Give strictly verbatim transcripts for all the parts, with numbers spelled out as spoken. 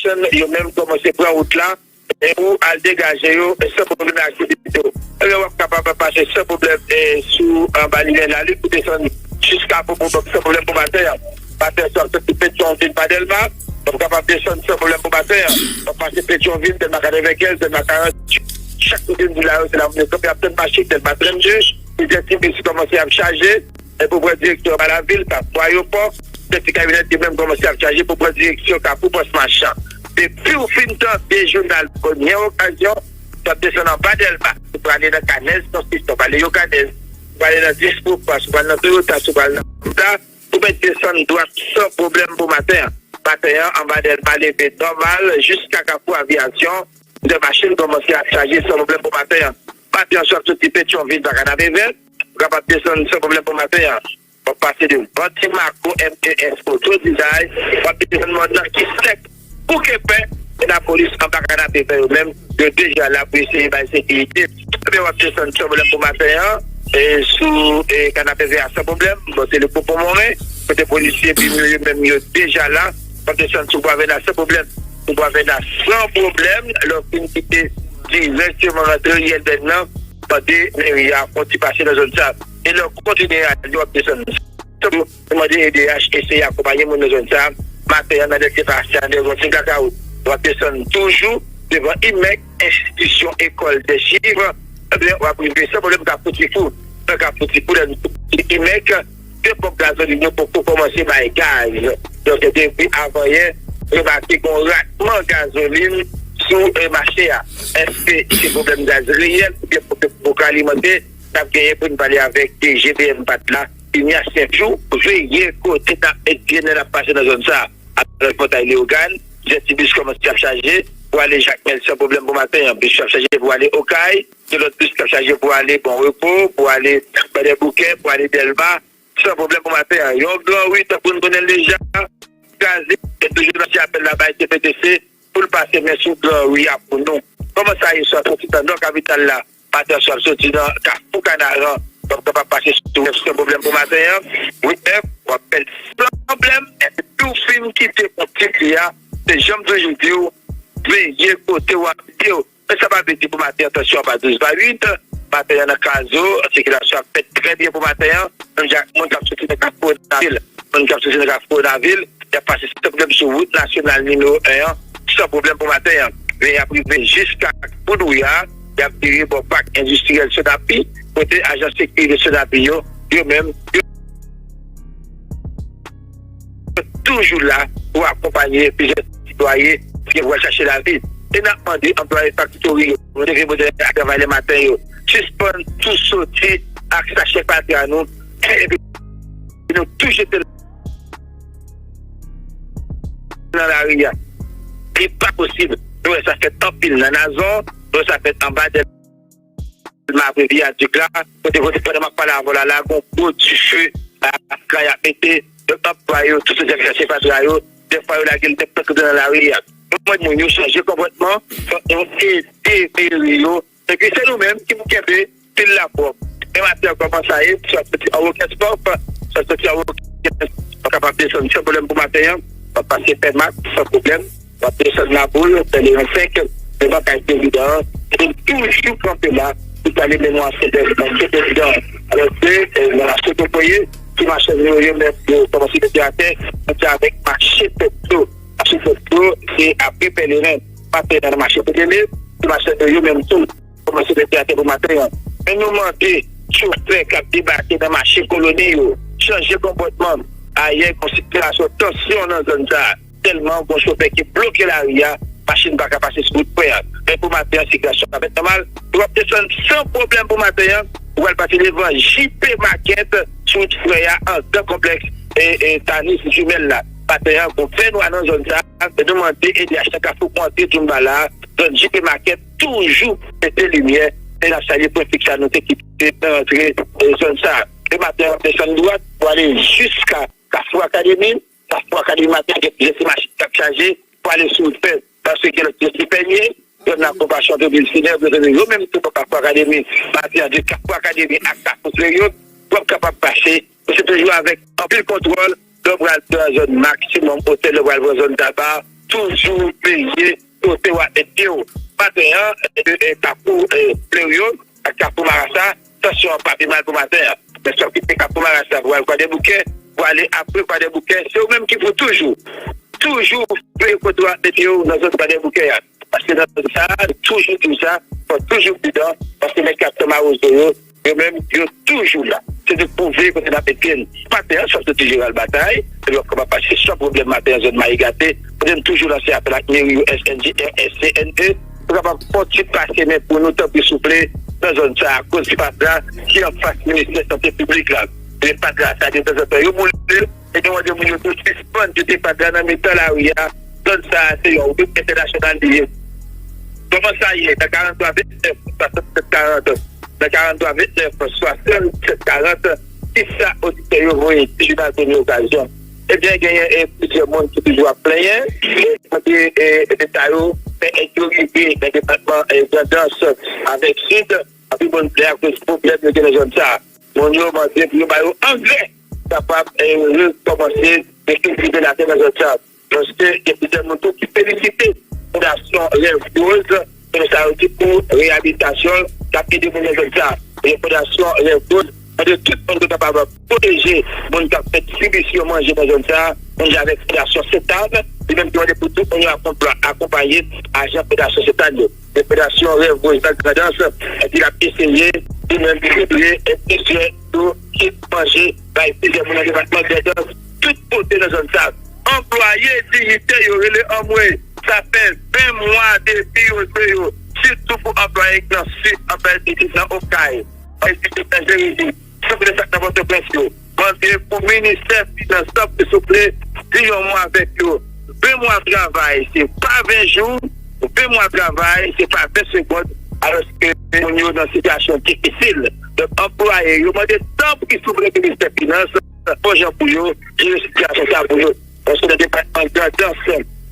desann, yo menm kòmanse pran wout la, e pou al degaje yo, e san pwoblèm nan aktivite yo. Ebyen, w ap kapab pase san pwoblèm, e sou anba linyè Lalit pou desann jiska Popo Bòk san pwoblèm pou maten an. Maten an, sou ap soti Petyonvil pa Dèlma, w ap kapab desann san pwoblèm pou maten an. W ap pase Petyonvil, Dèlma katrevenkenz, Dèlma karant, chak kote m di la yo, se la moun yo kanpe ap tann machin, Dèlma trannde, plizyè ti bis kòmanse ap chaje, e pou pran direksyon anba lavil, Kafou Ayewopò, kèk ti kamyonèt yo menm kòmanse ap chaje pou pran direksyon Kafou Pòs Machan. Depi w fin tande jounal Premyè Okazyon, w ap desann anba Dèlma, ou prale nan Kanèz, nan Sistan, w prale Yokanèz, ou prale nan Dispo Pas, ou prale nan Toyota, ou prale nan Honda, ou mèt desann dwat san pwoblèm pou maten an. Maten an, anba Dèlma leve nòmal jiska Kafou Aviyasyon, de machin kòmanse ap chaje san pwoblèm pou maten an. Maten an, sou ap soti Petyonvil pa Kanapevè, ou kapab desann san pwoblèm pou maten an. W ap pase devan Ti Mako M E S Auto Design, w ap desann mòn nan ki sèk pou kenpè, e lapolis anba Kanapevè yo menm, yo deja la pou eseye bay sekirite. Ebyen, w ap desann san pwoblèm pou maten an, e sou e Kanapevè a san pwoblèm, bon, se le Popo Moren, kote polisye BIM yo, yo menm, yo deja la, w ap desann sou Bwavèna san pwoblèm, sou Bwavèna san pwoblèm, lè w fin kite dirèkteman rantre riyèl Bèn nan, mande meri a fè yon ti pase nan zòn sa. E lè w kontinye ale, w ap desann. Mande E D H eseye akonpaye moun nan zòn sa. Maten an, nan dènye pase a, nan yon ti blakawout, w ap desann toujou devan IMEC, enstitisyon ekòl dè chiv. Ebyen, w ap rive san pwoblèm Kafou Tifou. Nan Kafou Tifou, lè nou soti IMEC, de ponp gazolin yo poko kòmanse bay gaz. Donk, depi avanyè, remake gen yon ratman gazolin sou, e, mache a. Èske se pwoblèm gaz reyèl oubyen pwoblèm poko alimante? N ap genyen pou n pale avèk D G B M Pat la, Ignatius Joux, veye kote n ap met pye n lè n ap pase nan zòn sa a. Alòs, Pòtay Leyogàn, plizyè ti bis kòmanse ap chaje pou ale Jakmèl san pwoblèm pou maten an. Bis yo ap chaje pou ale Okay, gen lòt bis k ap chaje pou ale Bon Repo, pou ale Kwadèboukè, pou ale Dèlma, san pwoblèm pou maten an. Yon gran ri, tankou n konnen l deja, kraze, e toujou lanse apèl la bay T P T C pou l pase men sou gran ri a pou nou. Kòman sa ye, sou ap soti nan nò kapital la, maten an, sou ap soti nan Kafou Kanaran, w ap kapab pase sou Wèf san pwoblèm pou maten an. Wout nèf, w ap pèdi san pwoblèm, epi w fin kite yon ti pye a, se jan m toujou di w, veye kote w ap di w. Men sa pa vle di pou maten an, tansyon an pa douz pa uit. Maten an nan Kazo, sikilasyon ap fèt trè byen pou maten an. Menm jan ak moun k ap soti nan Kafou Navil. Moun k ap soti nan Kafou Navil, y ap pase san pwoblèm sou wout nasyonal nimewo en an, san pwoblèm pou maten an. Men y ap rive jiska Boudouya, y ap vire bò pak endistriyèl Sonapi, kote ajan sekirite Sonapi yo, yo menm, yo toujou la pou akonpaye plizyè sitwayen ki pral chache lavi. E n ap mande anplwaye faktori yo, leve modèl ak travay lè maten yo, sispann tou soti ak sachè fatra nou, epi nou tou jete l nan lari a. Li pa posib. Nou wè sa fèt anpil nan Nazon, nou wè sa fèt anba Dèlma apre Viyadik la, kote, kote pandan m ap pale avè w la, la gon gwo dife, la kay ap mete, yo t ap bay yo, tout se dèk chache fatra yo, dèfwa yo lage l nèt nan lari a. Nou mande moun yo chanje konpòtman, fòk nou ede meri yo, epi se nou menm ki pou kenbe vil la pwòp. Men maten an, kòman sa ye, sou ap soti an Wokèspòf, sou ap soti an Wokèspòf, w ap kapab desann san pwoblèm pou maten an, w ap pase Fèmak san pwoblèm, w ap desann Laboul, Pèlerin senk, devan kay prezidan an, e toujou kanpe la, pou pale men nou ansyen prezidan, ansyen prezidan. Alòske, e, nan mache Kokoye, ti machann yo, yo menm, yo kòmanse mete atè, mete avèk mache Pèplo. Mache Pèplo, se apre Pèlerin, maten an nan mache Pèlerin, ti machann yo, yo menm tou, kòmanse mete atè pou maten an. Men nou mande chofè k ap debake nan mache Koloni yo, chanje konpòtman. Ayè, gon sitiasyon tansyon nan zòn sa a. Tèlman gon chofè ki bloke lari a, machin pa ka pase sou wout pwen an. Men pou maten an, sikilasyon pa fèt nòmal. W ap desann san pwoblèm pou maten an. Ou pral pase devan J P Market sou wout frè a, anndan konplèks e, e Tanis Jimèl la. Maten an, gon fènwa nan zòn sa a. Nou mande E D H nan Kafou Konte, Djoumbala, zòn J P Market, toujou mete limyè. E n ap salye pwen fiks sa nou te kite nan rantre, e, zòn sa a. E maten an, w ap desann dwat pou ale jiska Kafou Akademi. Kafou Akademi maten an, gen plizyè ti machin k ap chaje pou ale sou wout fèb. Paske gen lòt yo ki pènye, zòn nan Konpasyon, Antre Vil Finèb, yo menm tou bò Kafou Akademi. Maten an, de Kafou Akademi ak Kafou Treyot, w ap kapab pase. Men se toujou avèk anpil kontwòl, lè w pral pran zòn Maksimòm Otèl, lè w pral pran zòn Taba, toujou veye kote w ap met pye w. Maten an, e, e, Kafou, e, Fleri yo ak Kafou Marasa, tansyon an pa pi mal pou maten an. Men sa w kite Kafou Marasa pou al Kwadèboukè, pou ale apre Kwadèboukè, se ou menm ki pou toujou, toujou veye kote w ap met pye w nan zòn Kwadèboukè a. Paske nan zòn sa a, nou toujou di w sa, fò w toujou pridan, paske nèg k ap fè mawozo yo, yo menm, yo toujou la. Se nou pou veye kote n ap met pye n. Maten an, swa soti Jeral Batay, epi w ap kapab pase san pwoblèm maten an zòn Mayi Gate, kote n toujou lanse apèl ak meri yo, S N J R S C N E, pou kapab fè yon ti pase men pou nou, tanpri souple, nan zòn sa a, kote patra ki anfas ministè sante piblik la. E patra sa, de tanzantan, yo boule l, e nou mande moun yo tou sispann jete patra nan mitan lari a. Zòn sa a, se yon wout entènasyonal li ye. Kòman sa ye? Nan karant twa vennèf, swasannsèt karant, nan karant twa vennèf, swasannsèt karant, kisa oditè yo voye di jounal Premye Okazyon? Ebyen, genyen, e, plizyè moun ki toujou ap plenyen. Mande, e, Leta yo fè èd yo rive nan depatman, e, Grandans avèk Sid. Anpil moun plè akoz pwoblèm yo gen nan zòn sa a. Moun yo mande pou yo ba yo angrè, kapab, e, rekòmanse rekitive latè nan zòn sa a. Paske gen plizyè moun tou ki felisite Fondasyon Rèv Woz, kote sa yo di pou reyabilitasyon, k ap ede moun nan zòn sa a. E Fondasyon Rèv Woz mande tout moun pou kapab pwoteje moun k ap fè distribisyon manje nan zòn sa a, menm jan avèk Fondasyon Sentàn, li menm ki mande pou tout moun yo akonpa-, akonpaye ajan Fondasyon Sentàn yo. E Fondasyon Rèv Woz nan Grandans, ki l ap eseye, li menm, distribye, e, plizyè kit manje bay plizyè moun nan depatman Grandans, tout kote nan zòn sa a. Anplwaye diyite yo rele anmwe. Sa fè ven mwa depi yo jwe yo, sitou pou anplwaye k nan Sid, anplwaye pitit nan Okay, anplwaye pitit nan Jeremi, souple sa k nan Pòtoprens yo. Mande pou ministè finans lan, pou souple, di yon mo avèk yo. Ven mwa travay, se pa ven jou, ven mwa travay, se pa ven segonn, alòske moun yo nan sitiyasyon difisil. Donk, anplwaye yo mande tanpri, souple, ministè finans, fè yon jan pou yo jere sitiyasyon sa pou yo. Paske nan depatman Grandans,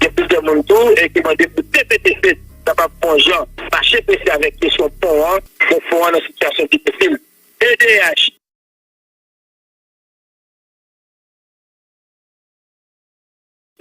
gen plizyè moun tou, e ki mande pou T P T C kapab fè yon jan, mache prese avèk kesyon pon an, bon, pon an nan sitiyasyon difisil. T D H.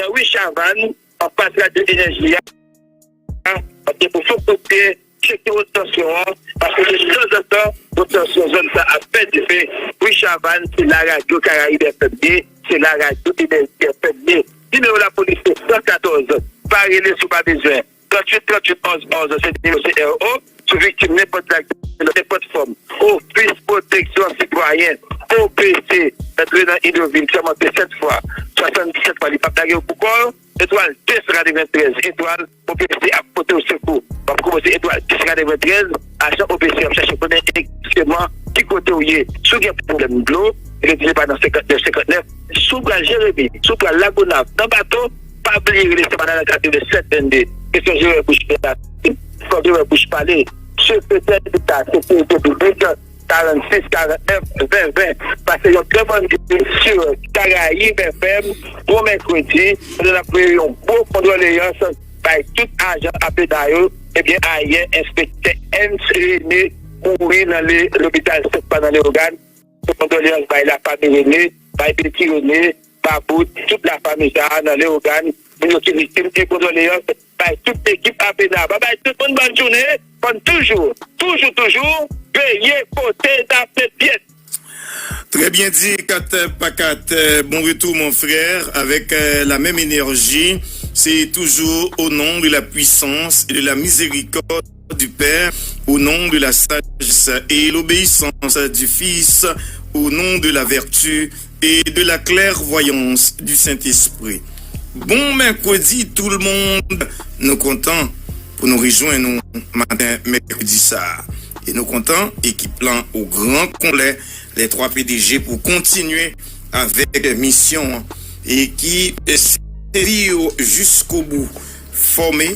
Nan ri Chavann, anfas Radyo Enèji a, kote pou fè kote tcheke wot tansyon an, paske de tanzantan, wot tansyon zòn sa ap fè dife. Ri Chavann, se la Radyo Karayib F M ye, se la Radyo Enèji F M ye. Nimewo lapolis se san katòz. Pa rele si w pa bezwen. Tranntuit tranntuit onz onz, se nimewo C R O. Si w viktim nenpòt zak, nenpòt fòm, Ofis Pwoteksyon Sitwayen, O P C, antre nan Idovil, sèmante sèt fwa, swasanndisèt fwa, li p ap lage w pou kò w. Etwal de san katreventrèz, etwal, O P C ap pote w sekou. W ap konpoze etwal de san katreventrèz, ajan O P C ap chache konnen egzakteman ki kote w ye. Si w gen pwoblèm dlo, rele depa nan senkantnèf senkantnèf. Si w pral Jeremi, si w pral Lagonav, nan bato, pa bliye rele Samana nan katrevennsèt vennde. Kesyon jere bouch pale. Fò jere bouch pale. Sekretè Deta Sekirite Piblik, karannsis karannèf ven ven. Pase yon trè bòn jounen sou Karayib F M, bon mèkredi, pandan n ap voye yon gwo kondoleyans bay tout ajan A P D A yo. Ebyen, ayè, enspektè Ernst René mouri nan le, lopital Sent Mari nan Leyogàn. Kondoleyans bay lafanmi René, bay Betty René, Babout, tout lafanmi sa a nan Leyogàn, moun yo ki viktim, e kondoleyans bay tout ekip A P D A. Babay tout moun, bòn jounen, fò n toujou, toujou, toujou veye kote n ap met pye n. Très bien dit, Kat Pakat. Euh, bon retour, mon frère, avec euh, la même énergie. C'est toujours au nom de la puissance et de la miséricorde du Père, au nom de la sagesse et l'obéissance du Fils, au nom de la vertu et de la clairvoyance du Saint-Esprit. Bon mèkredi, tout le monde. Nou kontan pou nou rejwenn nou maten mèkredi sa a. E nou kontan, ekip lan o gran konplè, les trois P D G, pou kontinye avèk misyon an e ki sèvi yo jiskobou, fòme,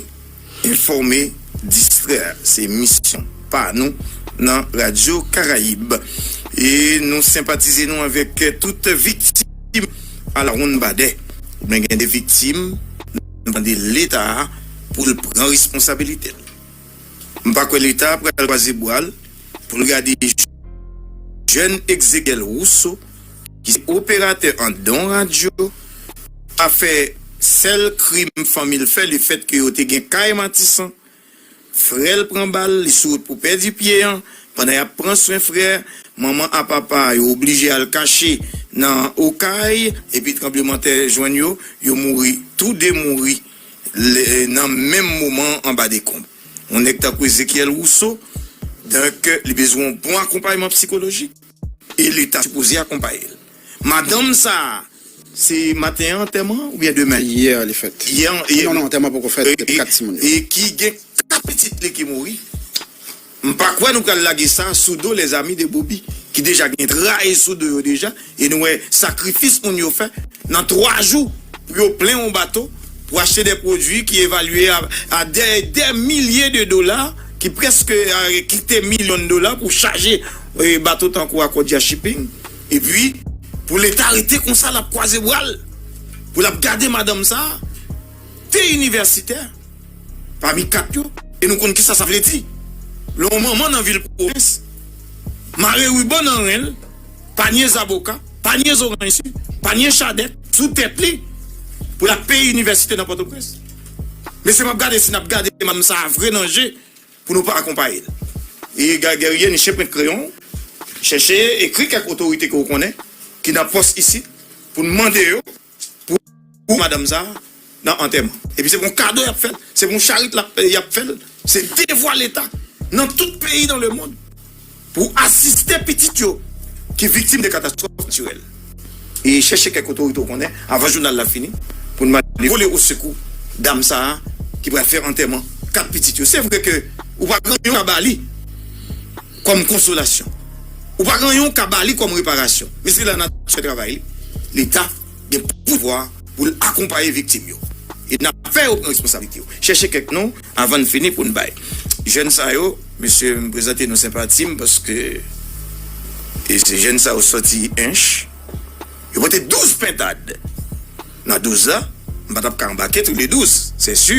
enfòme, distrè. Se misyon pa nou nan Radyo Karayib. E nou senpatize nou avèk tout viktim alawonnbadè. Oubyen gen de viktim, nou mande Leta a pou l pran responsabilite l. M pa kwè Leta pral kwaze bra l pou l gade jèn Exekiel Rousseau, ki se operatè anndan yon radyo, ap fè Sèl krim fanmi l fè, lefètke yo te gen kay Matisan, frè l pran bal, li sou wout pou pèdi pye an. Pandan y ap pran swen frè, manman a papa yo oblije al kache nan Okay, epi tranblemanntè jwenn yo, yo mouri, tou de mouri le- nan menm moman anba dekonb. Yon nèg tankou Ezekiel Rousseau, donk, li bezwen yon bon akonpayman psikolojik. E Leta sipoze akonpaye l. Madanm sa a, se maten an antèman an oubyen demen? Yè li fèt. Yè an, e, Non, non, antèman poko fèt, e, depi e, kat timoun yo. E ki gen kat pitit li ki mouri. M pa kwè nou pral lage sa sou do lèzami de Bobi, ki deja gen tray sou do yo deja, e nou wè sakrifis moun yo fè nan twa jou pou yo plen yon bato, pou achte de pwodui ki evalye a, a de, de milye de dola, ki prèske, a, kite milyon dola pou chaje, e, bato tankou Akodia Shipping. Epi, pou Leta rete konsa, l ap kwaze bra l, pou l ap gade madanm sa a, de inivèsitè, pami kat yo, e nou konn kisa sa vle di. Lè yon manman nan vil pwovens, mare riban nan ren l, panye zaboka, panye zoranj si, panye chadèk sou tèt li, pou l ap peye inivèsite nan Pòtoprens. Mesye, m ap gade si n ap gade madanm sa a vre nan je pou nou pa akonpaye l. E Ga- Guerrier, ni chen pent kreyon, chèche ekri kèk otorite ke w konnen, ki nan pòs isit, pou n mande yo, pou, pou madanm sa a nan antèman. Epi se pou yon kado y ap fè l, se pou yon charit l ap- y ap fè l, se devwa Leta nan tout peyi dans le monde pou asiste pitit yo ki viktim de katastwòf natirèl. E chèche kèk otorite w konnen, avan jounal la fini, pou n mande vole osekou dam sa a ki pral fè antèman kat pitit yo. Se vre ke ou pa gen yon ka ba li kòm konsolasyon. Ou pa gen yon ka ba li kòm reparasyon. Men se lanati fè travay li. Leta gen pouvwa pou l akonpaye viktim yo. E n ap fè yo pran responsablite yo. Chèche kèk non avan n fini pou n bay. Jèn sa yo, mesye, m prezante nou senpati m paske e se jèn sa yo sòti Ench. Yo pote douz pentad. Nan douz la, m pa t ap ka anbake tou le douz, se si.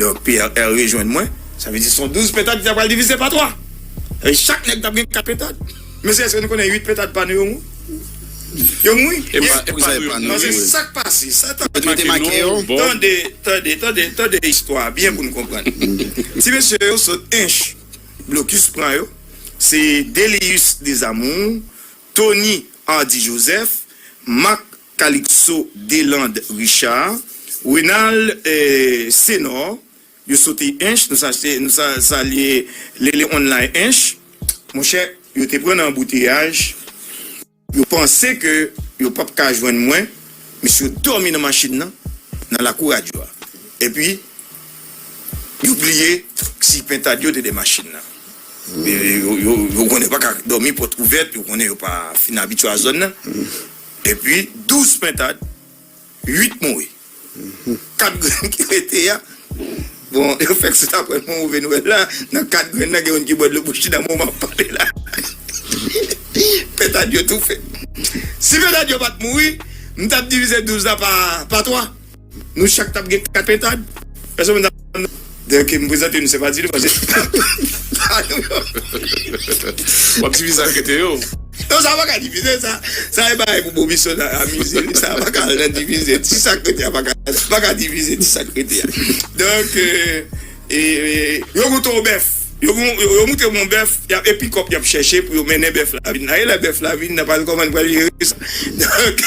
Donk, P R R rejwenn mwen. Sa vle di se yon douz pentad ki ta pral divize pa twa. E chak nèg t ap gen kat pentad. Mesye, èske nou konnen uit pentad pa nou yo mouri? Yo mouri. E pa, e pa nou yo mouri. Paske sa k pase, sa t ap make nou bon. Tande, tande, tande, tande istwa byen pou n konprann. Ti mesye yo sot Ench, blokis pran yo. Se Delius Desamour, Tony Hardy Joseph, Marc Calixto Delande Richard, Renald, eh, Senor, yo soti Ench, nou sa, nou sa salye Lele Online Ench. Monchè, yo te pran nan anbouteyaj, yo panse ke yo p ap ka jwenn mwen, mesye yo dòmi nan machin nan, nan lakou radyo a. Epi, yo bliye si pentad yo te de machin nan. E, yo, yo, yo konnen yo pa ka dòmi pòt ouvèt, yo konnen yo pa fin abitye a zòn nan. Epi, douz pentad, uit mouri. Kat grenn ki rete a, bon, yo fèk sot aprann mwen move nouvèl la, nan kat grenn nan, gen youn ki bwè dlo bouch li nan moman m ap pale la. Pentad yo toufe. Si pentad yo pa t mouri, m t ap divize douz la pa, pa twa. Nou chak t ap gen kat pentad. Pèsonn pa t ap. Donk, m prezante nou senpati nou, paske pa nou yo. W ap divize ak rete yo. Non, sa pa ka divize, sa. Sa e bagay pou Bobison amize li, sa pa ka al nan divize. Ti sa k rete a pa ka, pa ka divize ti sa k rete a. Donk, e, e, e, yo moutre yon bèf. Yo, yo, yo moutre yon bèf, y ap, e pikòp y ap chèche pou yo mennen bèf la vin la. E lè bèf la vin, n ap al kòman n pral jere sa. Donk,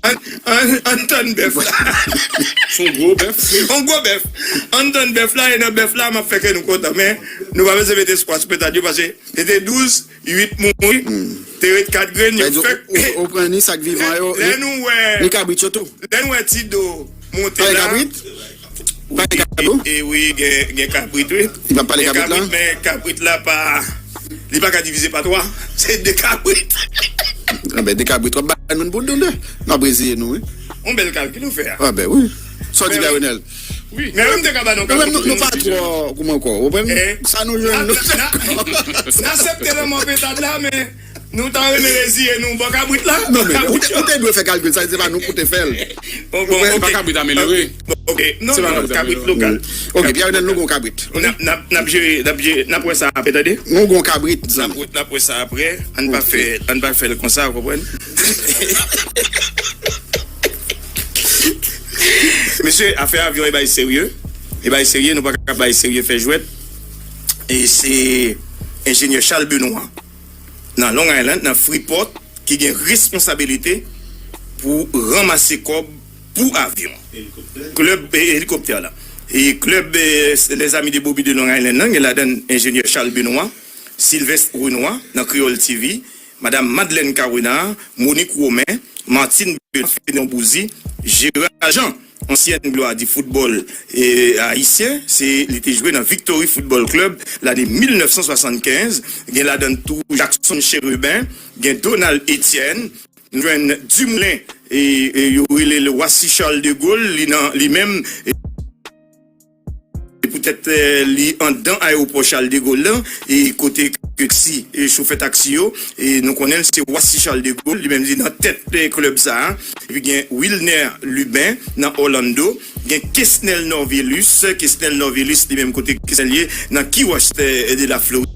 an, an, ann tann bèf la. Se yon gwo bèf. Yon gwo bèf. Ann tann bèf la, e nan bèf la, m ap fè kè nou kontan. Men, nou pa bezwen mete espwa sou pentad yo, paske se te douz, uit mouri, te ret kat grenn, yo fèk. Ou, ou, ou pran ni sa k vivan yo, lè nou wè, ni kabrit yo tou. Lè nou wè Tido monte la. Pa gen kabrit? Pa gen kabrit, non? E, e wi, gen, gen kabrit, wi. Li pa pale kabrit la? Gen kabrit, men kabrit la pa, li pa ka divize pa twa. Se de kabrit. Anben, de kabrit, w ap bay moun pou de. N ap reziye nou, wi. Yon bèl kalkil ou fè a. Anben, wi. Sa w di, Gawenèl? Wi. Men wi, m te ka ba nou kalkil. Nou menm, nou, nou pa twò, kouman ankò? Ou konprann? Sa nou jwenn, nou. N a, n a, n aksepte lanmò pentad la, men Nou ta renmen reziye nou bò kabrit la? Non, men ou te, ou te dwe fè kalkil sa, se pa nou pou te fè l. Bon, bon, ok. Pa kabrit amelyore. Bon, ok. Non, non, kabrit lokal. Ok, Pierre Renel, nou gon kabrit. N ap, n ap, n ap jere, n ap jere, n ap wè sa apre, tande? Nou gon kabrit, zanmi. N ap, n ap wè sa apre. Ann pa fè, ann pa fè l konsa, ou konprann? Mesye, afè avyon e bay serye. E bay serye, nou pa ka bay serye fè jwèt. E se enjenyè Charles Benoît, nan Long Island, nan Freeport, ki gen responsabilite pou ranmase kòb pou avyon. Klèb, e, elikoptè la. E klèb, e, Les Amis de Bobby de Long Island nan, gen ladan enjenyè Charles Benoît, Sylvestre Renois nan Kreyòl T V, Madam Madeleine Carenard, Monique Romain, Martine Benoît, Fénon Bouzy, Gérald Jean, ansyen glwa di foutbòl, e, ayisyen, se, li te jwe nan Victory Football Club lane mil nèf san swasannkenz, gen ladan tou Jackson Chérubin, gen Donald Etienne, nou jwenn Dumoulin, e, e, yo rele l Wasi Charles de Gaulle, li nan, li menm, e, e poutèt, e, li anndan ayewopò Charles de Gaulle lan, e kote ke taksi, e, chofè taksi yo, e nou konnen l se Wasi Charles de Gaulle, li menm li nan tèt, e, klèb sa a. Epi gen Wilner Lubin nan Orlando, gen Kesnel Norvelus, Kesnel Norvelus li menm kote Kesnel ye, nan Key West, e, de la Florid.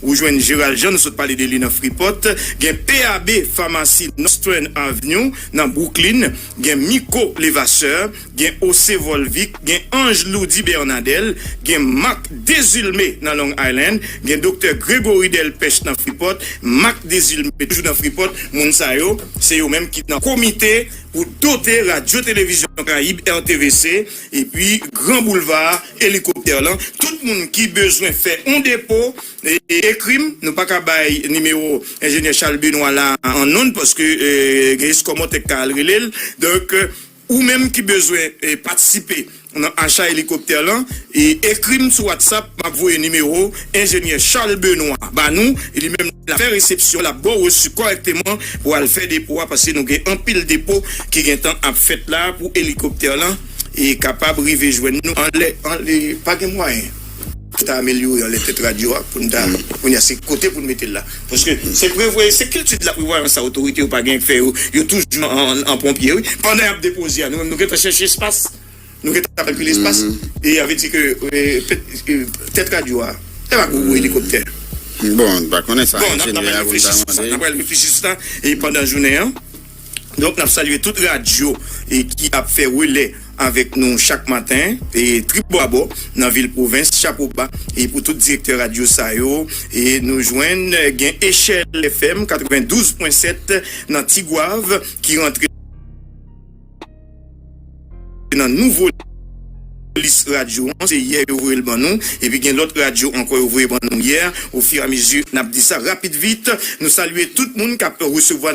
Ou jwenn Gérald Jean, nou sot pale de li nan Freeport. Gen P A B Pharmacy Northern Avenue nan Brooklyn. Gen Miko Levasseur, gen Ose Volvic, gen Ange Loudy Bernadel, gen Marc Désulmé nan Long Island, gen Doktè Gregory Delpech nan Freeport, Marc Désulmé toujou nan Freeport, moun sa yo, se yo menm ki nan komite pou dote Radyo Televizyon Karayib, R T V C, epi Gran Boulva, elikoptè lan. Tout moun ki bezwen fè yon depo, e, e, ekri m, nou pa ka bay nimewo enjenyè Charles Benoît la an nonn, paske, e, gen eskòmòtè k ka al rele l. Donk, e, ou menm ki bezwen, e, patisipe nan acha elikoptè lan, e, ekri m sou WhatsApp, m ap voye nimewo enjenyè Charles Benoît ba nou, e li menm l ap fè resepsyon, l ap ba w resi kòrèkteman pou al fè depo a, paske nou gen anpil depo ki gentan ap fèt la pou elikoptè lan, e kapab rive jwenn nou anlè, anlè, pa gen mwayen. Fò ta amelyore anlè tèt radyo a, pou n ta, kounye a, se kote pou n mete l la. Paske se prevwa, se kilti de la prevwayans sa otorite yo pa gen k fè yo, yo toujou an, an, an ponpye, wi. Pandan y ap depoze a, nou menm nou gentan chèche espas, nou gentan kalkile espas, e a vle di ke, e, pèt, e, tèt radyo a, se pa gwo, gwo elikoptè. Bon, n pa konnen sa, bon, n ap, n ap enjenyè a pou n ta reflechi sou sa, mande. N ap reflechi sou sa, e pandan jounen an. Donk, n ap salye tout radyo, e, ki ap fè relè avèk nou chak maten, e, tribò abò, nan vil pwovens, chapo ba, e, pou tout direktè radyo sa yo, e, nou jwenn, e, gen Echèl F M katrevendouz pwen sèt nan Tigwav, ki rantre nan nouvo lis radyo an, se yè yo voye l ban nou, epi gen lòt radyo ankò yo voye ban nou yè, ofiramezi n ap di sa rapid vit, nou salye tout moun k ap resevwa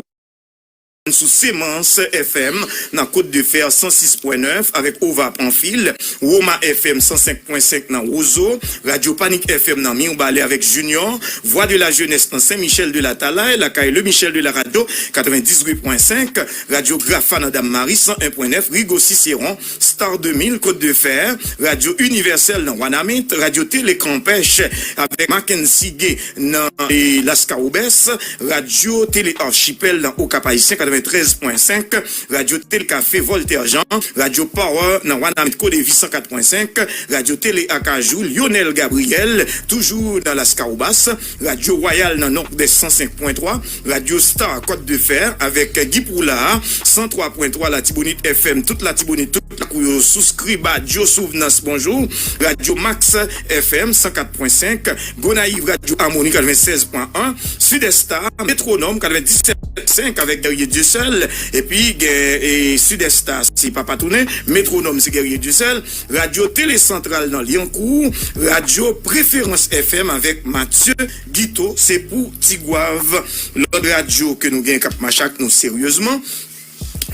sou Semans F M nan Côte de Fer san sis pwen nèf avèk Ova Panfil, Roma F M san senk pwen senk nan Wozo, Radyo Panik F M nan Mirebalais avèk Junior, Voix de la Jeunesse nan Sen Michèl de Latalay, lakay Le Michel de la Radio katrevendizuit pwen senk, Radyo Grafa nan Dam Mari san en pwen nèf, Rigo Ciceron, Star de mil, Côte de Fer, Radyo Inivèsèl nan Wanament, Radyo Tele Kanpèch avèk Mackenzie Gay nan, e, Laskawobès, Radyo Tele Archipel nan Okap Ayisyen katreventrèz pwen senk, Radyo Tele Kafe Voltaire Jean, Radyo Power nan Wanament Kodevi san kat pwen senk, Radyo Tele Akajou Lionel Gabriel, toujou nan Laskawobas, Radyo Wayal nan Nòdès san senk pwen twa, Radyo Star Côte de Fer avèk Guy Poulard, san twa pwen twa Latibonit F M, tout Latibonit, tout lakou yo, Souskrib, Radyo Souvnans, bonjou, Radyo Max F M san kat pwen senk, Gonayiv Radyo Amoni katrevennsèz pwen en, Sud Star, Métronome katrevendiset pwen senk avèk Guerrier Dieuseul, epi gen, e, Sud Star se Papa Tounen, Métronome se Guerrier Dieuseul, Radyo Tele Santral nan Lyankou, Radyo Preferans F M avèk Mathieu Guito, se pou Tigwav. Lòt radyo ke nou gen k ap mache ak nou seryezman,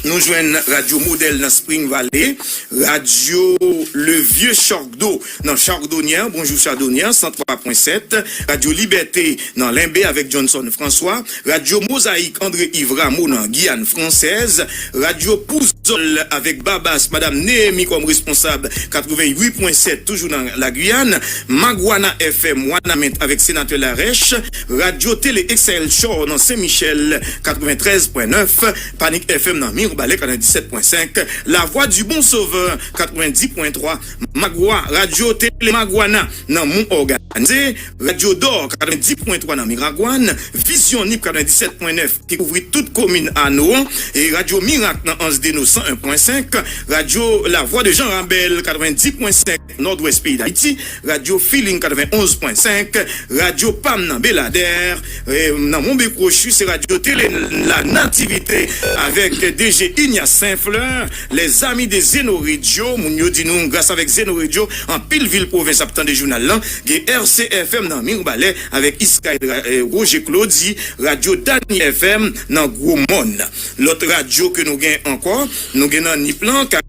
nou jwenn Radyo Modèl nan Spring Valley, Radyo Le Vieux Chardot nan Chardonnière, bonjou Chardonnière, san twa pwen sèt, Radyo Libète nan Lenbe avèk Johnson François, Radyo Mozayik André Yves Rameau nan Giyàn Fransèz, Radyo Pouzò Sòl avèk Babas, Madam Néhémie kòm responsab, katrevenn uit pwen sèt, toujou nan Lagwiyann, Magwana F M Wanament avèk Senatè Larèch, Radyo Tele Excelsior nan Sen Michèl, katreventrèz pwen nèf, Panik F M nan Mirebalais, katrevenndisèt pwen senk, La Voix du Bon Sauveur, katrevenndis pwen twa, Magwa, Radyo Tele Magwana nan Mont Organisé, Radyo Dò, katrevenndis pwen twa nan Miragwàn, Vizyon Nip, katrevenndisèt pwen nèf, ki kouvri tout komin Ano an, e Radyo Mirak nan Anse des Naux, san en pwen senk, Radyo La Voix de Jean Rabel, katrevenndis pwen senk, Nòdwès peyi Dayiti, Radyo Feeling, katrevenn onz pwen senk, Radyo Pam nan Beladè, e, nan Monbe Kwochi, se Radyo Tele La Nativité, avèk D J Ignace Saint-Fleur, Les Amis de Zeno Radio, moun yo di nou, gras avèk Zeno Radio, anpil vil pwovens ap tande jounal lan. Gen R C F M nan Mirebalais avèk Iskay, eh, Roger Claudy, Radyo Dany F M nan Gwo Mòn. Lòt radyo ke nou gen ankò, nou gen nan Nip lan, ka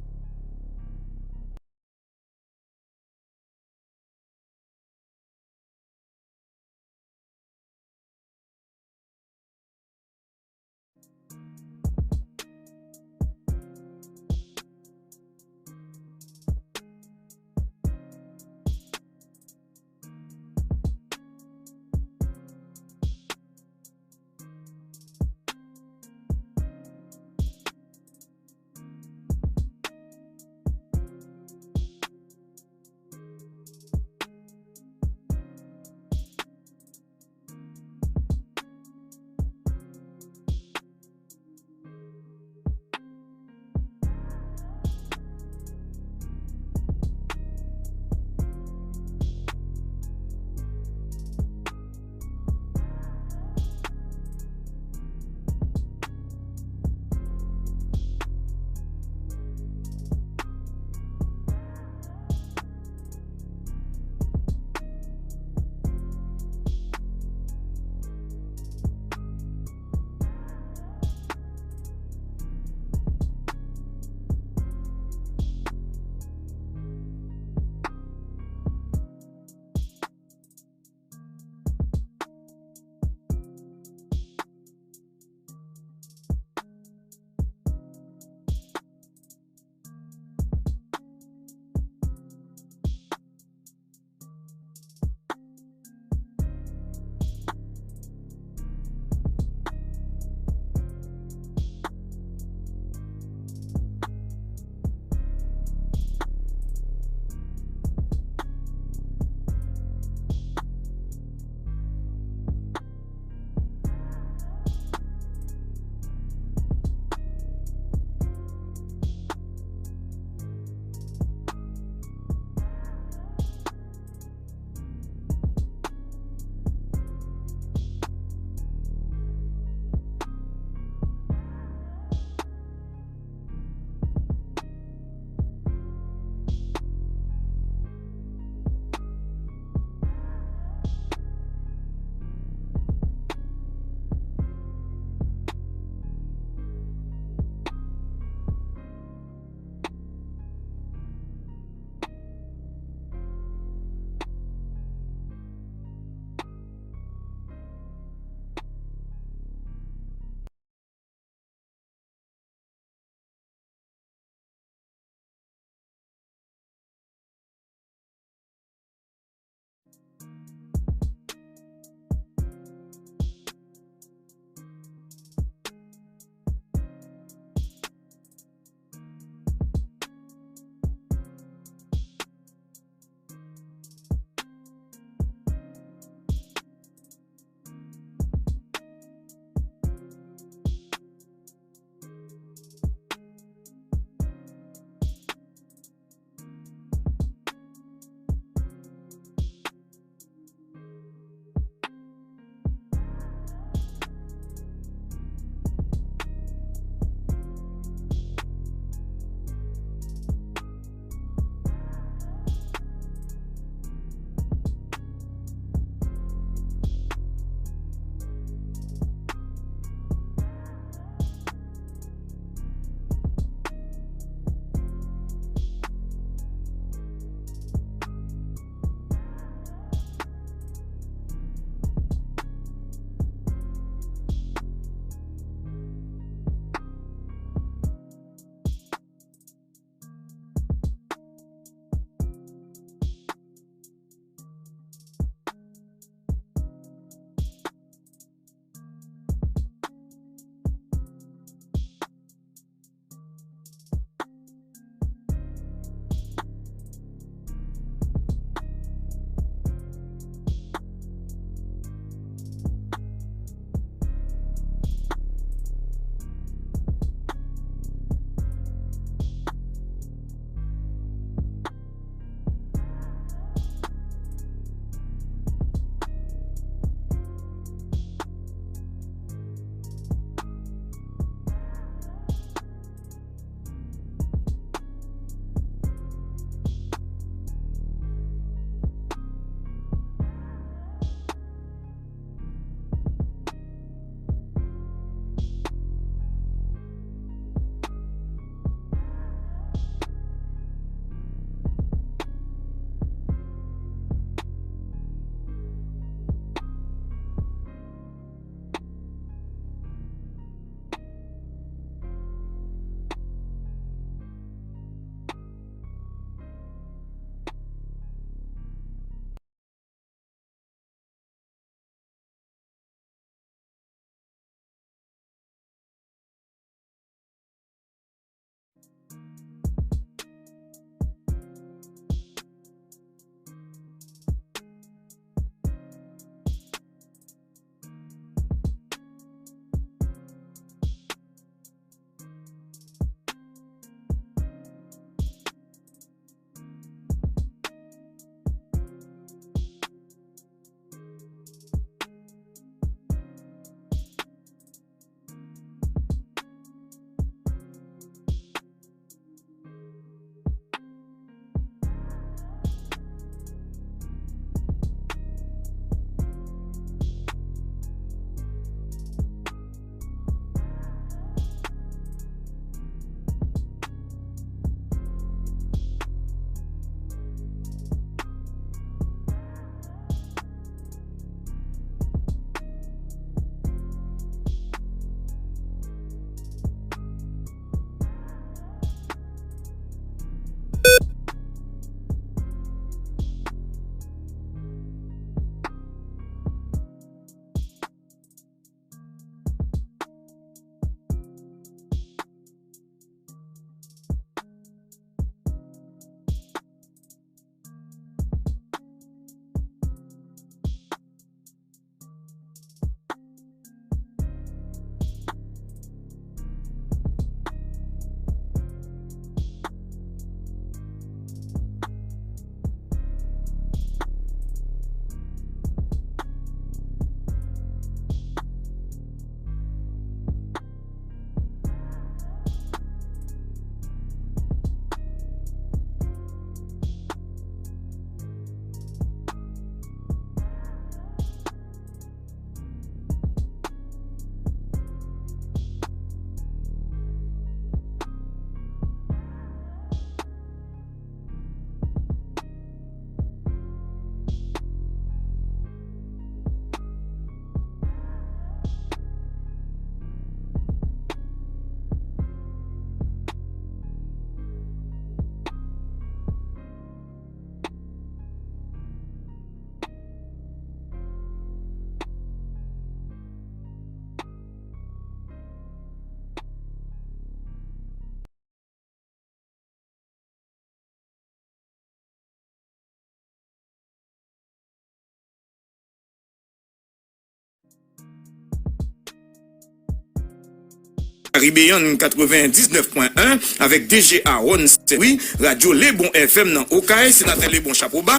Caribbean katrevendiznèf pwen en avèk D J Aaron Saint-Louis, Radyo Lebon F M nan Okay, Senatè Lebon chapo ba,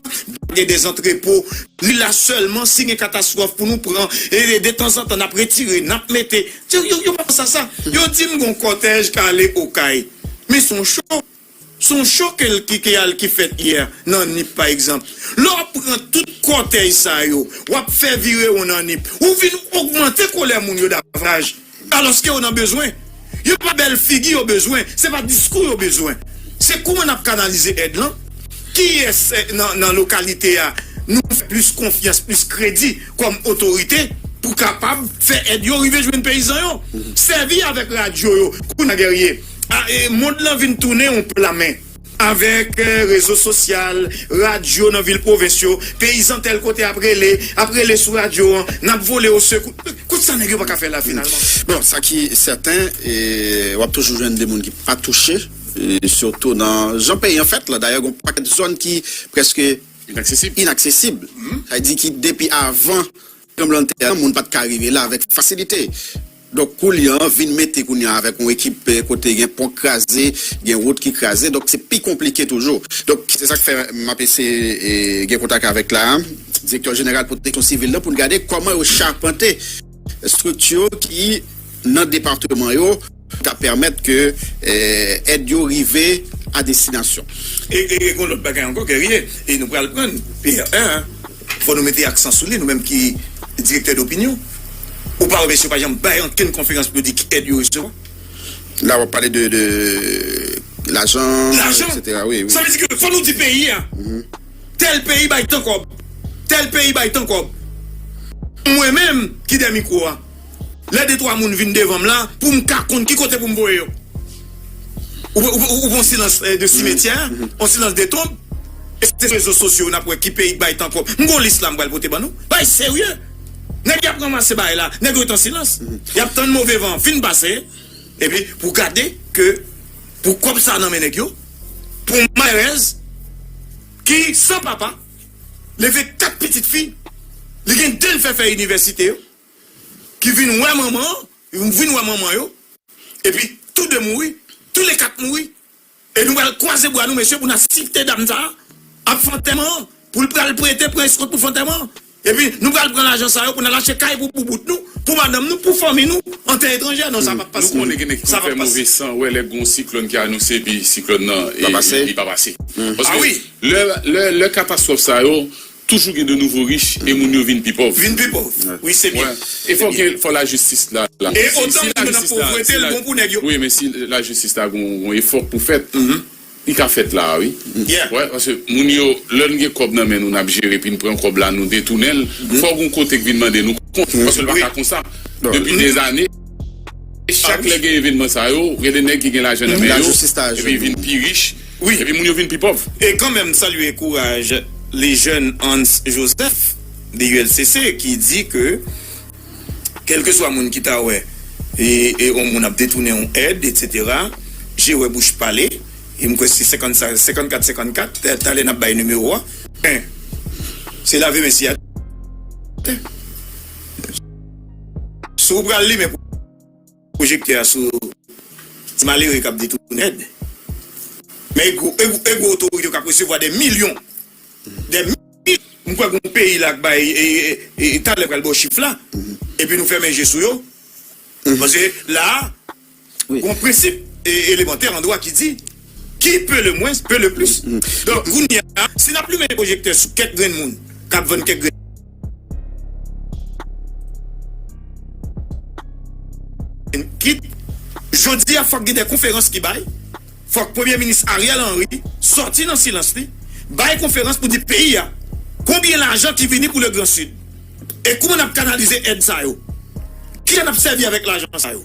gen de antrepo, li la sèlman si gen katastwòf pou nou pran, e detanzantan n ap retire, n ap mete. Yo, yo, yo pa panse a sa. Yo di m gon kòtèj k ale Okay. Men se yon cho. Se yon cho ke l ki, ki al ki fèt yè nan Nip, pa egzanp. Lè w ap pran tout kòtèj sa yo, w ap fè virewon nan Nip, ou vin ogmante kolè moun yo davantaj, alòske yo nan bezwen. Yo pa bèl figi yo bezwen, se pa diskou yo bezwen. Se kouman n ap kanalize èd lan, kiyès, eh, nan, nan lokalite a nou fè plis konfyans, plis kredi kòm otorite pou kapab fè èd yo rive jwenn peyizan yo. Sèvi avèk radyo yo, kounye a, Guerrier, a, e, mond lan vin tounen yon pla men. Avèk, eh, rezo sosyal, radyo nan vil pwovens yo, peyizan tèl kote ap rele, ap rele sou radyo an, n ap vole osekou. Kout sa nèg yo pa ka fè la finalman. Bon, sa ki sèten, e, w ap toujou jwenn de moun ki pa touche, e, sitou nan jan peyi an fèt la. Dayè, gen yon pakèt zòn ki prèske Inaksesib. inaksesib. Sa vle di ki depi avan tranblanntè an, moun pa t ka rive la avèk fasilite. Donk, kounye a, vin mete kounye a avèk yon ekip, eh, kote gen pon k kraze, gen wout ki kraze, donk se pi konplike toujou. Donk, se sa k fè m ap eseye, eh, gen kontak avèk la, direktè jeneral pwoteksyon sivil lan, pou n gade kòman yo chapante estrikti ki nan depatman yo, ka pèmèt ke, eh, èd yo rive a destinasyon. E, e, e gon lòt bagay ankò, Guerrier, e nou pral pran P R un, fò nou mete aksan sou li, nou menm ki direktè dopinyon. Ou pa wè mesye yo pa janm bay ankenn konferans pou yo di ki èd yo resevwa? La, w ap pale de, de lajan, Lajan. et cetera. Wi, wi. Sa vle di ke fò nou di peyi a, tèl peyi bay tan kòb, tèl peyi bay tan kòb. Mwen menm ki dèyè mikwo a, lè de twa moun vin devan m la, pou m ka konn ki kote pou m voye yo. Ou, ou, ou, ou pran silans, eh, de simetyè, yon silans de tonb. E se rezo sosyo n ap wè ki peyi k bay tan kòb. M gon lis la m pral pote ban nou. Bay serye. Nèg y ap ranmase bay la, nèg yo ret an silans. Y ap tann move van fin pase. Epi pou gade ke pou kòb sa nan men nèg yo, pou yon malèrèz ki san papa, leve kat pitit fi, li gen de l fè fè inivèsite yo, ki vin wè manman, vin wè manman yo, epi tou de mouri, tou le kat mouri. E nou pral kwaze bra nou, mesye, pou n asepte dam sa a ap fè antèman an, pou l pral prete, pran eskòt pou fè antèman an. Epi nou pral pran lajan sa yo pou n al achte kay pou boubout nou, pou madanm nou, pou fanmi nou, an tè etranjè. Non, sa p ap pase. Nou konnen gen nèg ki konn fè move san, wè lè gon siklòn ki anonse, epi siklòn nan, e, Pa pase. li pa pase. Paske Ah wi. lè, lè, lè katastwòf sa yo, toujou gen de nouvo rich e moun yo vin pi pòv. Vin pi pòv. Wi, se byen. E fò gen, fò lajistis la, la. E Si- otan si li nan lajistis la- povrete, si l la- bon pou nèg yo. Wi, men si lajistis la gon, gon efò pou fèt, li ka fèt la, wi. Yeah. Wè, paske moun yo, lè n gen kòb nan men nou, n ap jere, epi n pran kòb la, nou detounen l. Fò gon kote k vin mande nou kont, paske l pa ka konsa. Depi dèzane, e chak lè gen evènman sa yo, gen de nèg ki gen lajan nan men yo, Lajistis ta epi vin pi rich, Wi. epi moun yo vin pi pòv. E kanmenm, salye kouraj le jèn Hans Joseph de U L C C ki di ke kèlkeswa moun ki ta wè e, e yon moun ap detounen yon èd, etsetera, je wè bouch pale, e m kwè se senkannkat, senkannkat, senkannkat, ta- talè n ap bay nimewo a. Men, se lave men si a. Si w pral limen pwojektè a sou ti malere k ap detounen èd, men e gwo, e gwo, e gwo otorite yo k ap resevwa de milyon. De milyon. M kwè gon peyi la k bay, e, e, e, e talè pral ba w chif la. Epi nou fèmen je sou yo. Paske la, gon prensip, e, elemantè an dwa ki di, qui peut le moins, peut le plus. Donk, kounye a, si n ap limen pwojektè sou kèk grenn moun k ap vann kèk grenn kit, jodi a, fòk gen de konferans ki bay, fòk Premye Minis Ariel Henry sòti nan silans li, bay konferans pou di peyi a konbyen lajan ki vini pou le Grand Sud. E kouman n ap kanalize èd sa yo? Kijan n ap sèvi avèk lajan sa yo?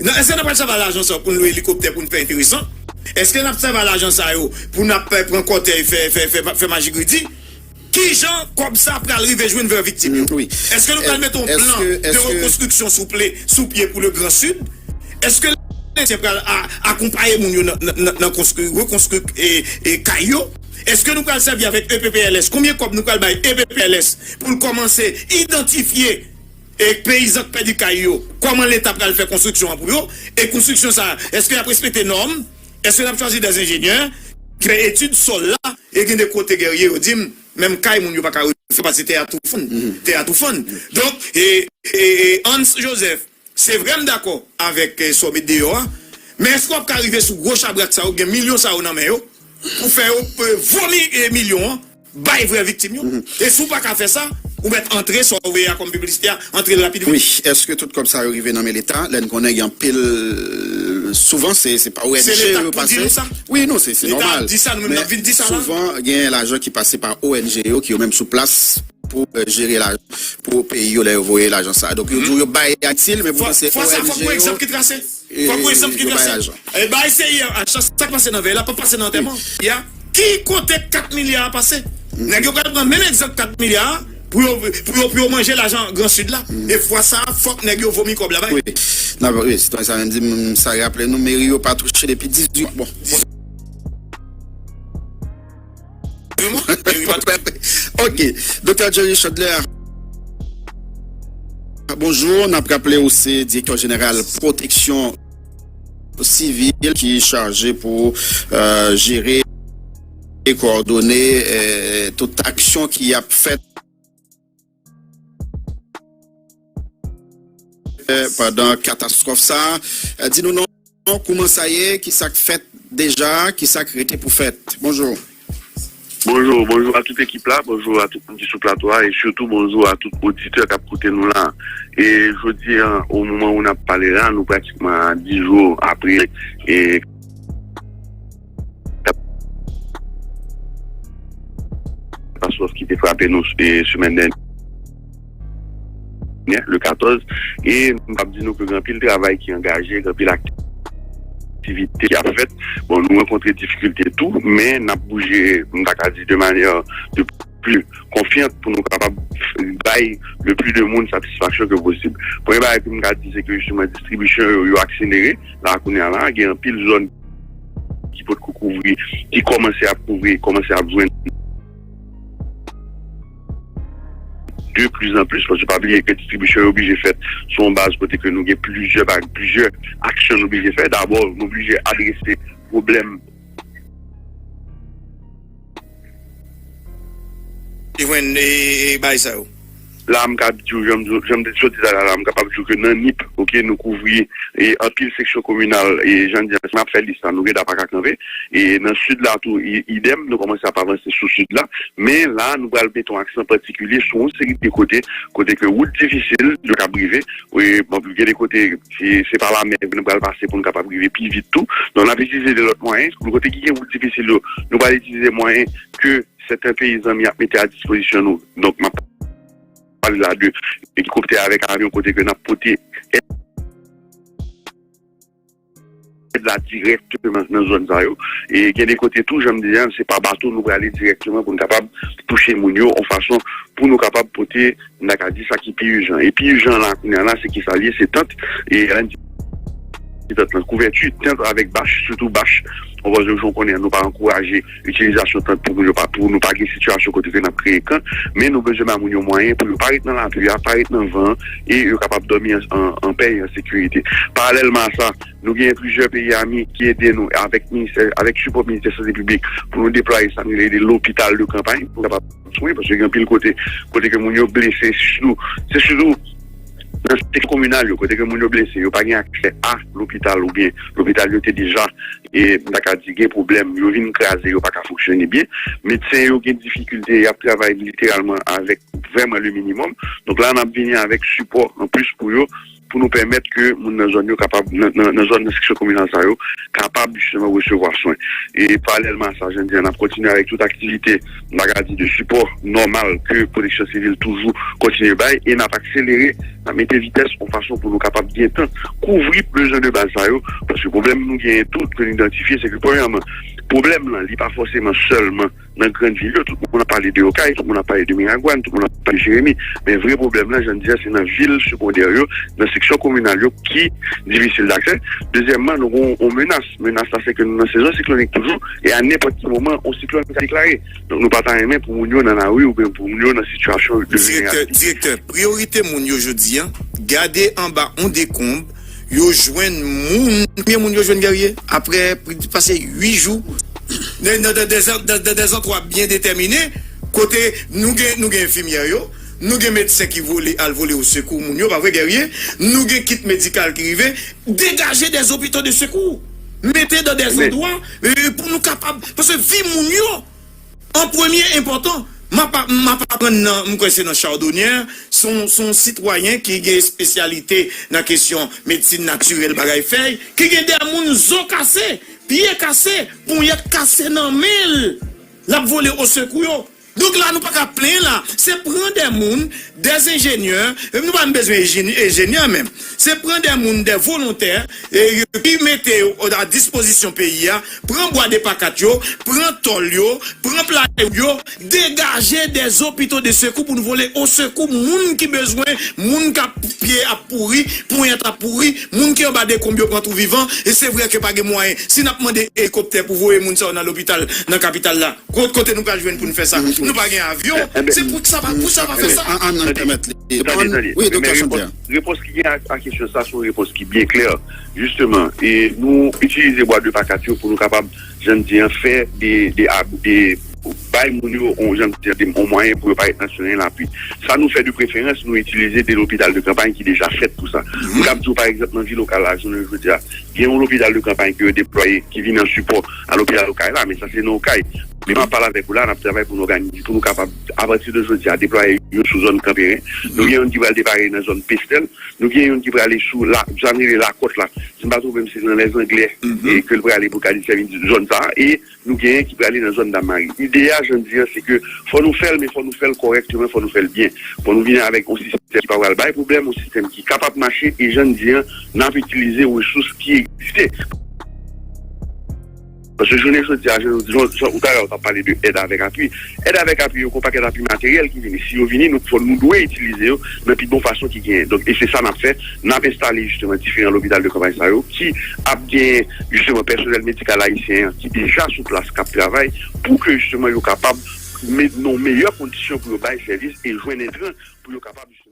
Nan, èske n ap sèvi a lajan sa yo pou n lwe elikoptè pou n fè enteresan? Èske n ap sèvi a lajan sa yo pou n ap, eh, pran kòtèy, fè, fè, fè, fè majigridi? Kijan kòb sa pral rive jwenn vrè viktim yo? Èske nou pral mete yon plan de rekonstriksyon sou pye, sou pye pou le Grand Sud? Èske Letè pral a- akonpaye moun yo nan, nan, nan, nan konstwi, rekonstwi e, e kay yo? Èske nou pral sèvi avèk E P P L S? Konbyen kòb nou pral bay E P P L S pou l kòmanse idantifye e peyizan k pèdi kay yo, kòman Leta pral fè konstriksyon an pou yo? E konstriksyon sa a, èske y ap respekte nòm? Èske n ap chwazi dè enjenyè ki fè etid sòl la? E gen de kote, Guerrier, yo di m, menm kay moun yo pa ka refè paske tè a tou fann. Tè a tou fann. Donk, e, e, e Hans Joseph, se vre m dakò avèk, e, sa w met deyò a, men èske w ap ka rive sou gwo chabrak sa yo, gen milyon sa yo nan men yo, pou fè yo, e, vomi, e, milyon an, bay vrè viktim yo? E si w pa ka fè sa, ou mèt antre sa w veye a kòm piblisite a, antre l rapid vit. Wi, èske tout kòb sa yo rive nan men Leta? Lè n konnen gen anpil, souvan se, se pa O N G yo pase. Se Leta k pou di nou sa. Wi, non, se, se nòmal. Leta ap di sa, nou menm n ap vin di sa la. Men souvan, gen lajan ki pase pa O N G yo, ki yo menm sou plas pou, e, jere lajan pou peyi yo lè yo voye lajan sa. Donk, yo di w yo bay Ayiti l, men poutan se O N G yo. Fwa sa, fòk gon egzanp ki trase. Fòk gon egzanp ki trase. E bay se yè, a, sa k pase nan vèy la, p ap pase nan antèman. Ya, ki kote kat milya a pase? Nèg yo pral pran menm egzanp kat milya a pou yo, pou yo, pou yo manje lajan Gran Sid la. E fwa sa a, fòk nèg yo vomi kòb la bay. Wi. N ap, wi, sitwayen sa menm di m, sa raple nou, meri yo pa touche depi dizuit mwa. Bon. Ok. Doktè Jerry Chandler, bonjou. N ap raple ou se direktè jeneral pwoteksyon sivil ki chaje pou, e, jere e kowòdone, e, tout aksyon ki ap fèt pandan katastwòf sa a. Di nou non, kouman sa ye, ki sa k fèt deja, ki sa k rete pou fèt. Bonjou. Bonjou, bonjou a tout ekip la, bonjou a tout moun ki sou plato a, e sitou bonjou a tout oditè k ap koute nou la. E jodi a, o moman ou n ap pale la, nou pratikman a dis jou apre, e katastwòf ki te frape nou, e, semèn dènyè, le katòz, e m p ap di nou ke gen anpil travay ki angaje, gen anpil aktivite ki ap fèt. Bon, nou rankontre difikilte tou, men n ap bouje, m ta ka di, de manyè de pli konfyant pou nou kapab bay le pli de moun satisfaksyon ke posib. Premye bagay ke m ka di, se ke jisteman distribisyon yo, yo akselere. La, kounye a la, gen anpil zòn ki potko kouvri, ki kòmanse ap kouvri, kòmanse ap jwenn de plus en plus, paske pa bliye ke distribisyon yo oblije fèt sou yon baz kote ke nou gen plizyè, plizyè aksyon nou oblije fè. Dabò, nou oblije adrese pwoblèm ki jwenn, e, e, bagay sa yo. La, m ka di w, jan m, jan m te sot di talè a la, m kapab di w ke nan Nip, oke, nou kouvri, e, anpil seksyon kominal, e, jan m di a, si m ap fè lis la, nou gentan pa ka kanpe. E nan Sid la tou, i-, idèm, nou kòmanse ap avanse sou Sid la. Men la, nou pral mete yon aksan patikilye sou yon seri de kote, kote ke wout difisil, yo kab rive. E, bon, gen de kote, se, se pa lamè nou pral pase pou nou kapab rive pi vit tou. Donk, n ap itilize de lòt mwayen. Pou kote ki gen wout difisil yo, nou pral itilize mwayen ke sèten peyi zanmi ap mete a dispozisyon nou. Donk, m ap pale la de elikoptè avèk avyon kote ke n ap pote èd la dirèkteman nan zòn sa yo. E gen de kote tou, jan m di a, se pa bato nou prale dirèkteman pou n kapab touche moun yo, yon fason pou nou kapab pote, m ta ka di, sa ki pi ijan. E pi ijan la, kounye a la, se ki sa l ye, se tant. E lè n di tant lan, kouvèti tant avèk bach, sitou bach, yon fason jan w konnen, nou pa ankouraje itilizasyon tant pou moun yo pa, pou nou pa gen sitiyasyon kote ke n ap kreye kan, men nou bezwen ba moun yo mwayen pou yo pa ret nan lapli a, pa ret nan van an, e yo kapab dòmi an, an, an pè e an sekirite. Paralèlman a sa, nou gen plizyè peyi ami ki ede nou avèk ministè, avèk sipò Ministè Sante Piblik pou nou deplwaye sa nou rele de lopital de kanpay pou kapab swen, paske gen anpil kote, kote ke moun yo blese, se sitou, se sitou nan seksyon kominal yo, kote ke moun yo blese, yo pa gen aksè a lopital oubyen lopital yo te deja, e, m ta ka di, gen pwoblèm, yo vin kraze, yo pa ka fonksyone byen. Medsen yo gen difikilte, y ap travay literalman avèk vrèman le minimòm. Donk la, n ap vini avèk sipò anplis pou yo, pou nou pèmèt ke moun nan zòn yo kapab, nan, nan, nan zòn, nan seksyon kominal sa yo, kapab jisteman resevwa swen. E paralèlman a sa, jan m di a, n ap kontinye avèk tout aktivite, m ta ka di, de sipò nòmal ke Pwoteksyon Sivil toujou kontinye bay, e n ap akselere, n ap mete vitès yon fason pou nou kapab gentan kouvri bezwen de baz sa yo, paske pwoblèm nou genyen tout, ke n idantifye, se ke premyèman, pwoblèm lan, li pa fòseman sèlman nan grann vil yo. Tout moun ap pale de Okay, tout moun ap pale de Miragwàn, tout moun ap pale de Jeremi. Men vre pwoblèm lan, jan m di a, se nan vil segondè yo, nan seksyon kominal yo ki difisil daksè. Dezyèmman, nou gen yon menas. Menas la, se ke nou nan sezon siklonik toujou, e a nenpòt ki moman, yon siklòn ka deklare. Donk, nou pa ta renmen pou moun yo nan lari oubyen pou moun yo nan sitiyasyon de Direktè, vilnerabilite. Direktè, priyorite moun yo jodi a, gade anba yon dekonb, yo jwenn moun, konbyen moun yo jwenn, Guerrier? Apre plis pase uit jou, nan, nan, nan, nan, nan, nan de zantwa byen detèmine, kote nou gen, nou gen enfimyè yo, nou gen medsen ki vole, al vole osekou moun yo, pa vre, Guerrier? Nou gen kit medikal ki rive, degaje des hôpitaux de secours. Mete dans des endroits, euh, pou nou kapab, paske vi moun yo, an premye, enpòtan. M ap, m ap aprann nan, m kwè se nan Chardonnière, se yon, se yon sitwayen ki gen espesyalite nan kesyon medsin natirèl, bagay fèy, ki gen de moun zo kase, pye kase, ponyèt kase nan men l. L ap vole osekou yo. Donk la, nou pa ka plenyen la. Se pran de moun, de enjenyè, nou pa menm bezwen enjenyè menm. Se pran de moun, de volontè, e, ki mete yo a dispozisyon peyi a, pran bwa de pakat yo, pran tòl yo, pran play yo, degaje de hôpitaux de secours pou nou vole osekou moun ki bezwen, moun k ap pye ap pouri, ponyèt ap pouri, moun ki anba dekonb yo pran tou vivan, e se vre ke pa gen mwayen. Si n ap mande elikoptè pou voye moun sa yo nan lopital, nan kapital la, Kot, kote nou pral jwenn pou n fè sa? Nou pa gen avyon. Se pou sa pa, pou sa pa fè sa. An, an, an pèmèt li reponn. Wi, doktè Chantia. Repons ki gen a, a kesyon sa, se yon repons ki byen klè. Jisteman, e nou itilize bwa de pakat yo pou nou kapab, jan m di an, fè de, de, ab- de, bay moun yo, on, jan m di an, de, on mwayen pou yo pa ret nan souley lapli. Sa nou fè de preferans, nou itilize de lopital de kanpay ki deja fèt pou sa. M kab di w, pa egzanp, nan vil Okay la, jounen jodi a, gen yon lopital de kanpay ke yo deplwaye ki vini an sipò a lopital Okay la, men sa se nan Okay. Men m ap pale avèk ou la, n ap travay pou nou òganize, pou nou kapab, apati de jodi a, deplwaye youn sou zòn Kanperen. Nou gen youn ki pral deplwaye nan zòn Pestèl. Nou gen youn ki prale sou la, sa n rele Lakòt la. Si m pa twonpe m, se nan Lèzanglè, e ke l prale pou ka desèvi zòn sa a. E nou genyen ki prale nan zòn Dam Mari. Ide a, jan m di an, se ke fò nou fè l, men fò nou fè l kòrèkteman, fò nou fè l byen. Fò nou vini avèk yon sistèm ki pa pral bay pwoblèm, yon sistèm ki kapab mache, e jan m di an, n ap itilize resous ki egziste. Paske jounen jodi a, jan, jan, jan, ou talè ou t ap pale de èd avèk apui. Èd avèk apui yo, gon pakèt apui materyèl ki vini. Si yo vini, nou, fò nou dwe itilize yo nan pi bon fason ki genyen. Donk, e se sa n ap fè. N ap enstale, jisteman, diferan lopital de kanpay sa yo ki ap gen, jisteman, pèsonèl medikal ayisyen an ki deja sou plas, k ap travay pou ke, jisteman, yo kapab met nan yon meyè kondisyon pou yo bay sèvis e jwenn entran pou yo kapab, jisteman,